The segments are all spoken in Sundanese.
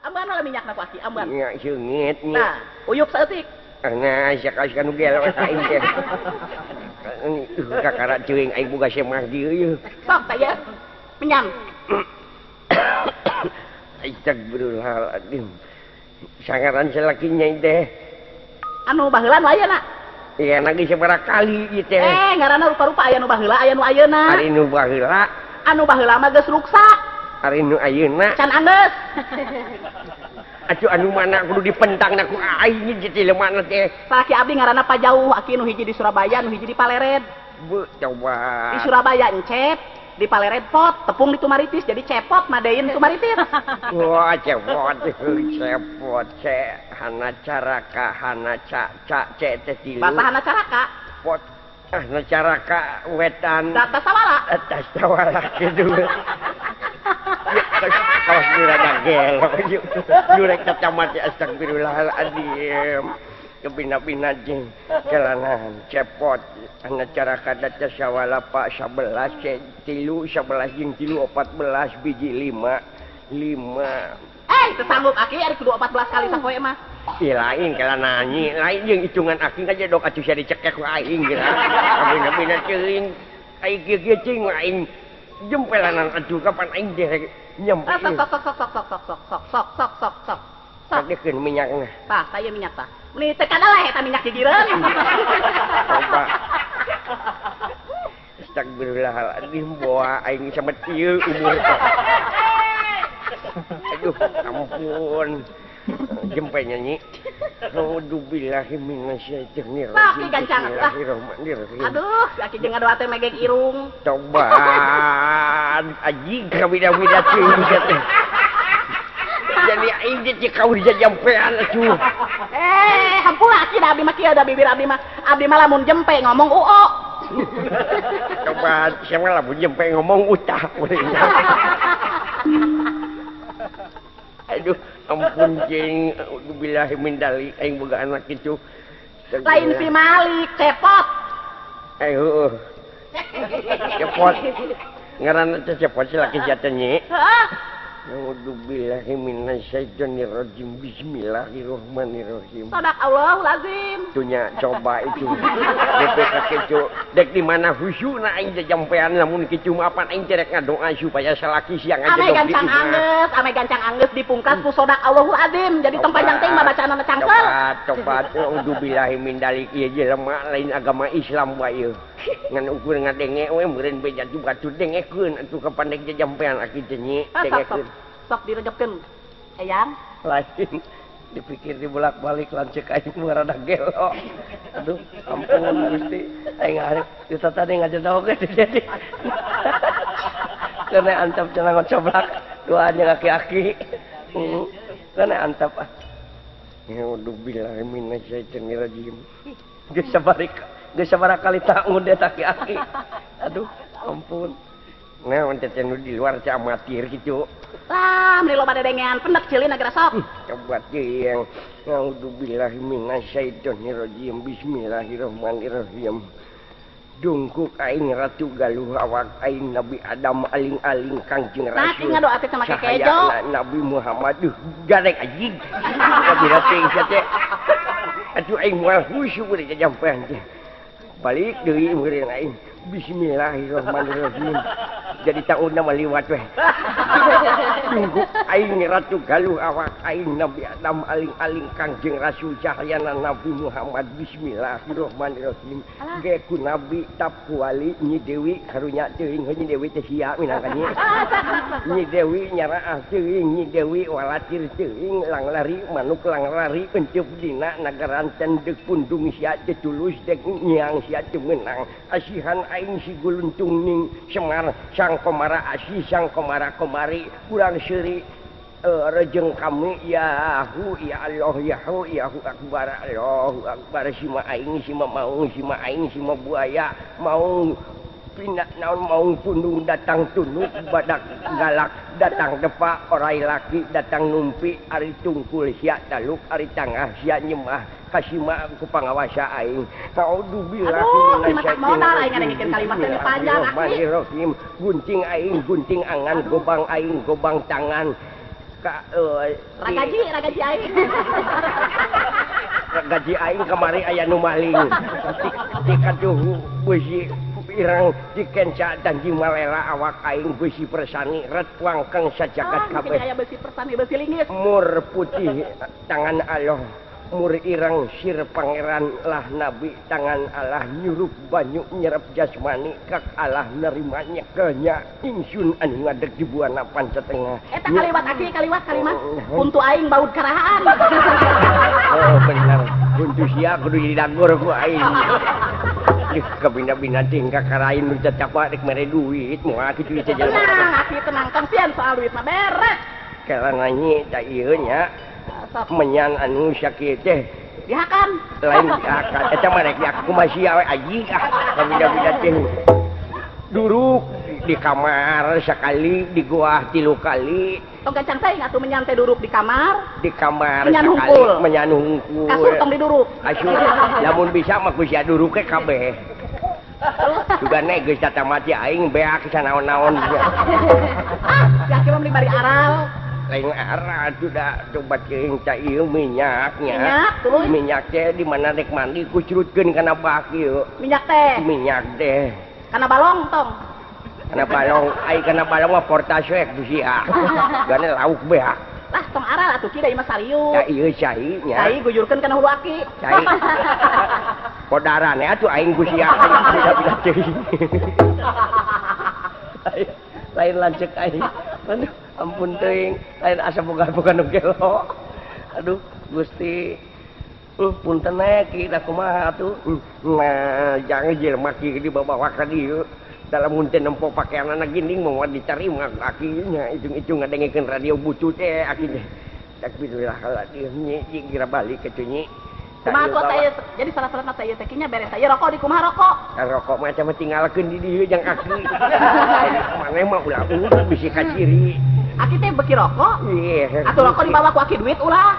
Amban lah minyakna ku aki, amban. Nya seungit nya. Nah, uyuk saeutik. Nah, sia ka nu gelo ka aing teh. Kakara ceuing aing boga semah dieu yeuh. Sok tah ya. Menyang. Astagfirullahaladzim. Sangaran salaki nyai teh. Anu baheula nu ayeuna? Iya, lagi sabaraha kali ieu teh. Ngaranna rupa-rupa aya nu baheula, aya nu ayeuna. Ari nu baheula. Anu baheula mah geus ruksa. Ari nu ayeuna. Can anggeus. Atuh anu mana kudu dipentangna ku aing ieu teh lemana teh. Salaki abdi ngaranna Pajauh, aki nu hiji di Surabaya, nu hiji di Palered. Bu, coba. Di Surabaya encep, di Palered pot, tepung di Tumaritis, jadi cepot madein Tumaritis. Wah, cepot, cepot, ce, hana caraka, hana ca, ca, ce teh tilu. Bata hana caraka. Pot, hana caraka wetan. Data sawala. Data sawala gitu. Kawas rada gelo, jurek cacamat ya astagfirullahaladzim. Kebina-bina jeung jalanan cepot hana caraka data sawala pak 11 ce tilu 11 jeung tilu 14 biji 5 5. Teu sanggup aki ari kudu 14 kali sapoe mah. Ih, lain kala nanyi, lain jeung hitungan aki aja dok atuh sia dicekek ku aing geura. Kabina-bina ceuing aing kieu-kieu ceuing aing jempelanan atuh kapan aing teh nyempe. Sok sok sok sok sok sok sok sok sok sok sok sok. Sok. Sakeun minyakna. Tah, saya minyak tah. Meni teu kadalah eta minyak gigireun. Coba. Astagfirullahaladzim, boa aing samet ieu umur teh. Aduh, ampun. Jempe nyanyi. A'udzubillahi minasyaitonir Nah, rajim. aki gancang atuh. Bismillahirrahmanirrahim. Aduh, aki jeung ngadoa teh megek irung. Coba anjing kabida-bida teuing teh. Jadi aing teh cek kaur jajampean atuh. Hampura aki da abdi mah kieu da bibir abdi mah. Abdi mah lamun jempe ngomong uo. Coba siapa lamun jempe ngomong utah. Aduh, ampun jeung a'udzubillahi min dzalik aing boga anak kitu. Lain si Malik, cepot. Heueuh. Cepot. Ngaranna teh cepot si laki sia teh nyi. Heeh. A'udzubillahi minasyaitonirrajim. Bismillahirrahmanirrahim. Sadaqallahul azim. Tunya coba itu. DPK kitu. Dek di mana khusyuna aing teh jampean lamun kitu mah apan aing teh rek ngadoa supaya salaki siang aja Ame dok di gancang imah. anggeus, ame gancang anggeus dipungkas ku sadaqallahul azim. Jadi tong panjang teuing mah bacaanna cangkel. Coba, coba a'udzubillahi min dzalik ieu jelema lain agama Islam bae ieu. Ngan ukur ngadenge we meureun beja tu batur dengekeun atuh kapan dek jajampean aki teh nyi Ah, sok, sok. dengekeun. Sok direjepkeun. Eyang. Lain dipikir dibolak-balik lanceuk aing mah rada gelo. Aduh, ampun Gusti. Aing arek kita tadi ngajedog ge jadi. Karena antap cenah ngocoblak doa jeung aki-aki. Karena antap ah. A'udzubillahi minasyaitonirrajim. Geus sabalik, geus sabaraha kali tangun dia aki-aki. Aduh, ampun. Naon teh nu di luar teh amatir kitu. Lah, meni loba dedengean penek ceulina geura sok. Coba teuing. A'udzubillahi minasyaitonirrajim. Bismillahirrahmanirrahim. Dungkuk aing Ratu Galuh awak aing Nabi Adam aling-aling Kangjeng Nah, Rasul. ki ngadoa teh sama Cahaya kekejo. Nabi Muhammad. Duh, garek anjing. Nabi teuing sia teh. Atuh aing moal khusyuk we jajampean teh. Balik deui meureun aing. Bismillahirrahmanirrahim. Jadi taunna mah liwat weh. Dungkuk aing Ratu Galuh awak aing Nabi Adam aling-aling Kangjeng Rasul cahayana Nabi Muhammad. Bismillahirrahmanirrahim. Ge ku Nabi tap ku wali Nyi Dewi karunya teuing Nyi Dewi teh sia minangka nyi. Nyi Dewi nyaraah teuing Nyi Dewi walatir teuing lang lari manuk lang lari enceup dina nagaranten deuk pundung sia teu tulus dek nyiang sia teu meunang. Asihan aing si guluntung ning Semar sang komara asih sang komara komari kurang seuri rejeng kami yahu ya Allah yahu yahu akbar Allahu akbar sima aing sima maung sima aing sima buaya maung pina naon maung pundung datang tunuk badak galak datang depa orai laki datang numpi ari tungkul sia taluk ari tangah sia nyemah kasima ku pangawasa aing. A'udzubillahi Aduh, mata modal aing ngadengikeun kalimat teh panjang aki. Bismillahirrahmanirrahim. Gunting aing gunting angan gobang aing gobang tangan. Ka ragaji aing. Ragaji aing kamari aya nu maling. Ti katuh beusi irang dikenca dan jimalela awak aing beusi persani ret wangkeng sajagat kabeh. Aya beusi persani beusi linggis. Mur putih tangan Allah. Mur irang sir pangeran lah nabi tangan Allah nyurup banyu nyerap jasmani kak Allah nerima nyekelnya ingsun anu ngadeg di buana pancatengah. Eta kaliwat aki kaliwat kalimat kuntu aing baud karahaan. Oh bener kuntu sia kudu jadi dagor ku aing. Kabina-bina ting kakarain nu cacapa rek mere duit moal kitu ieu jelema. Tenang aki tenang tong sieun soal duit mah beres. Kela nanya da ieu nya. Menyan anu sakit teh dihakan lain dihakan eta mah rek dihakan kumaha sia we anjing ah kabina-bina teh duruk di kamar sekali di goah 3 kali tong gancang teuing atuh menyan teh duruk di kamar menyan sekali menyan hungkul kasur tong diduruk kasur lamun bisa mah ku sia duruk ke kabeh juga nek geus tata mati aing beak sanaon-naon ah sia kieu mah bari aral lain arah sudah coba ceuing ca ieu minyaknya minyak teh di mana rek mandi kucurutkeun kana bak ieu minyak teh kana balong tong kana balong ai kana balong mah portas we ku sia gane lauk beak lah tong aral atuh ki da ieu mah sariu ya ieu cai nya cai gujurkeun kana hulu aki cai podarane atuh aing ku sia tidak ceuing lain lanceuk aing aduh ampun teuing lain asa boga-boga nu gelo aduh Gusti punten we ki da kumaha atuh nah jangan jelema ki dibawa ka dieu dalam mun teu nempo pakeanana ginding moal diterima akinya ijung-ijung ngadengekeun radio bucu teh aki teh takbirullah kaladi nyi geura balik ke nyi kumaha atuh teh jadi salah-salah teh teh nya beres aya rokok di kumaha rokok rokok mah mah tinggalkeun di dieu jang aki maneh mah ulah bisi kaciri aki teh beki rokok iya atuh rokok dibawa ku aki duit ulah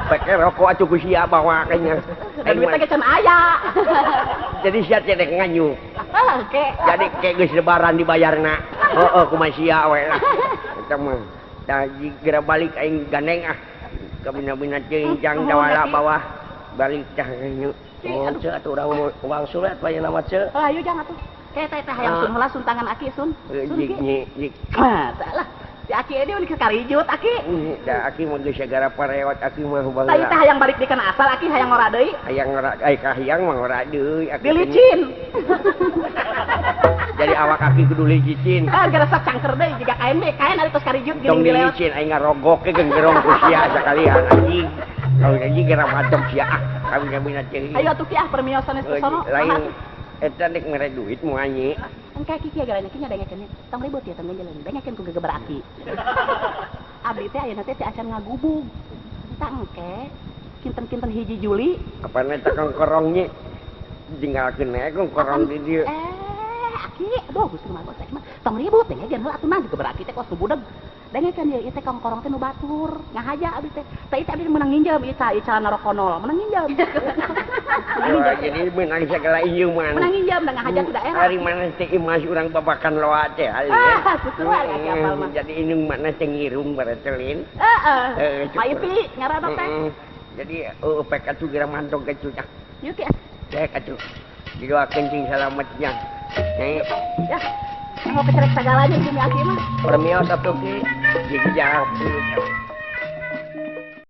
pake rokok atuh ku sia bawa kayaknya duit teh can aya jadi sia teh rek nganyuk oke jadi kayak geus lebaran dibayarna heeh kumaha sia we lah eta mah tah geura balik aing gandeng ah kabina-bina ceuing jang dawala bawah balik tah nganyuk mun ceu atuh urang wangsul atuh ayeuna mah ceu ayo jang atuh Kayak teh hayang sun heula sun tangan aki sun. Jik nyi jik. Salah. Si aki ini udah karijut aki. Da aki mah geus sagara parewat aki mah baheula. Tah teh hayang balik di kana asal aki hayang ngora deui. Hayang ngora ai ka hayang mah ngora deui aki. Dilicin. Jadi awak aki kudu licin. Ah gara sok cangker deui jiga kain we kain ari tos karijut geuning dilewat. Tong dilicin aing ngarogok ke genggerong ku sia sakalian anjing. Kalau anjing gara macam sia ah kami-kami ceuing. Ayo atuh ki ah permiosan geus sono. Lain eta nek mere duit moal nyi. Engke ki kieu galanya ki nya dengekeun. Tong ribut ya tong jalan. Dengekeun ku gegeber aki. Abdi teh ayeuna teh acan ngagubug. Tah engke kinten-kinten 1 Juli. Apana eta kongkorong nyi? Tinggalkeun we kongkorong di dieu. Aki, aduh Gusti mah bos mah. Tong ribut dengekeun heula atuh mah gegeber aki teh kos budeg. Dengekeun ieu teh kongkorong teh nu batur. Ngahaja abdi teh. Teh ieu abdi meunang nginjem ieu calana rokonol, meunang nginjem. Jadi menang segala iuman. Menang nginjem da ngahaja ti daerah. Ari mana teh imas urang babakan loa teh. Ah, syukur ari aki apal mah. Jadi inung mana teh ngirung baretelin. Heeh. Maipi ngaranna teh. Jadi pek atuh geura mantog ka cah. Yuk ki. Cek atuh. Didoakeun cing salametnya. Nyai. Ya. Mau kecerek sagalanya jeung aki mah. Permios atuh ki. Jig jang.